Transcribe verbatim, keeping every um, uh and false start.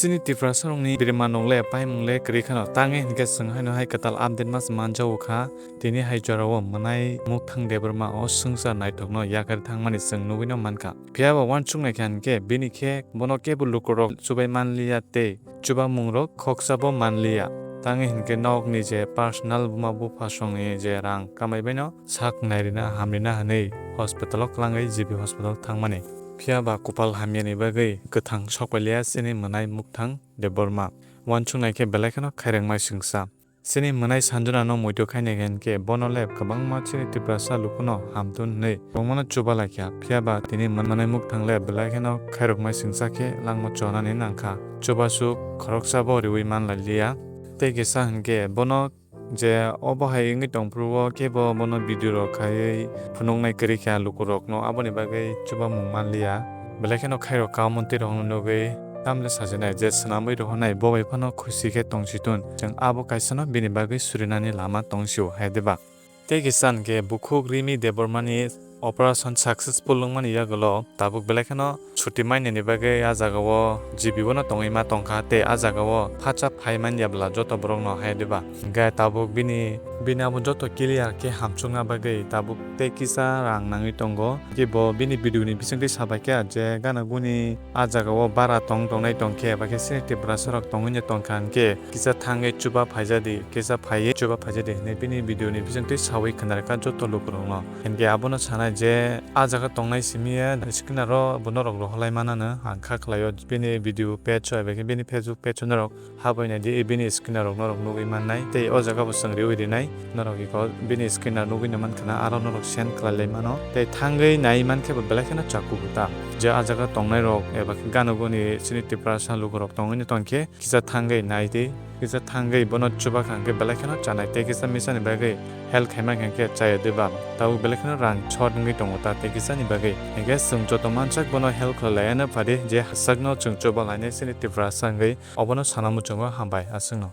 Chini Tiprasarokni birma nokle paimung le kwrwi kheno, tangwi hinkhe chwng haino hai kwtal update mas manjago kha. Tini hai jorao mwnai Mukthang Debbarma o swngchar naithokno yakarwi thangmani chwng nugwino mankha. Phiyaba uansuk naikha hinkhe bini khe bono kebo lukurok chubai manliya tei chubamungrok khoksa bo manliya. Tangwi hinkhe nokni je personal buma buphasongni je rang kamaibaino sak nairina hamrina hwnwi hospitalo kwlangwi G B hospital thangmani. Phiyaba kupal hamyani bagwi kwthang sokpailiya chini mwnai Mukthang Debbarma. Uansuk naikhe belai kheno khairokma singsa. Chini mwnai Sanjana no muitu khainai hinkhe bono le kwbangma chini Tiprasa lukuno hamtun hwnwi kwbangmano chuba laikha. Phiyaba tini mwnai Mukthang le belai kheno khairokma singsa khe langma chonani nangkha. Chubasu khoroksa bo riwi manlailiya. Tei kisa hinkhe bono je obo hai wngwi tongphuru o kebo bono video rok khaiwi phunuknai kwrwi kha lukurokno, aboni bagwi chubamung manliya. Belai kheno khairok kaumantwi rokno nugwi tamle sajinai je swnamwi rohornai bo bai phano khusi khe tongsitun. Chwng abo kaisano bini bagwi surinani lama tongsio hai diba? Tei kisa hinkhe bukhuk Rimi Debbarmani operation successful wngmani yagulo tabuk belai kheno chuti mainani bagwi ah jagao G B o no tongwi ma tongkha tei ah jagao phacha phai manya bwla joto borokno hai diba. Hinkhe tabuk bini, bini abo joto clear khe hamchukna bagwi tabuk tei kisa rang nangwi tongo. Khe bo bini video ni bisingtwi sabaikha je gana guni ah jagao bara tong tongnai tongkhe, eba khe chini Tiprasa rok tongwino tongkha hinkhe kisa thangwi chuba phaijadi, kisa phaiwi chuba phaijadi hinwi bini video ni bisingtwi sawi khwnarwkha joto lukurokno. Hinkhe abono sanai je ah jaga tongnai simi ya screen o bo norok rohorlai manano ang kha khlaio bini video page o eba khe bini Facebook page o norok habwi naidi, bini screen o norok nugwi mannai tei o jaga bo chwng riwi rinai norok iko bini screen o nugwino mankhana aro norok send khlailai mano tei thangwi nai mankhe bo belai kheno chaku buta je ah jaga tongnai rok eba khe gana guni chini Tiprasa lukurok tongwino tongkhe kisa thangwi naidi. Kisa thangwi bono chuba kha hinkhe belai kheno chanai tei kisa misani bagwi help khaima kha hinkhe chaya diba? Tabuk belai kheno rang short wngwi tongo ta tei kisani bagwi. Hinkhe chwng joto mansak bono help khlai laiya no phadi je hachakno chwng chuba lainai chini Tiprasa wngwi obono sana muchungo hambai aswkno.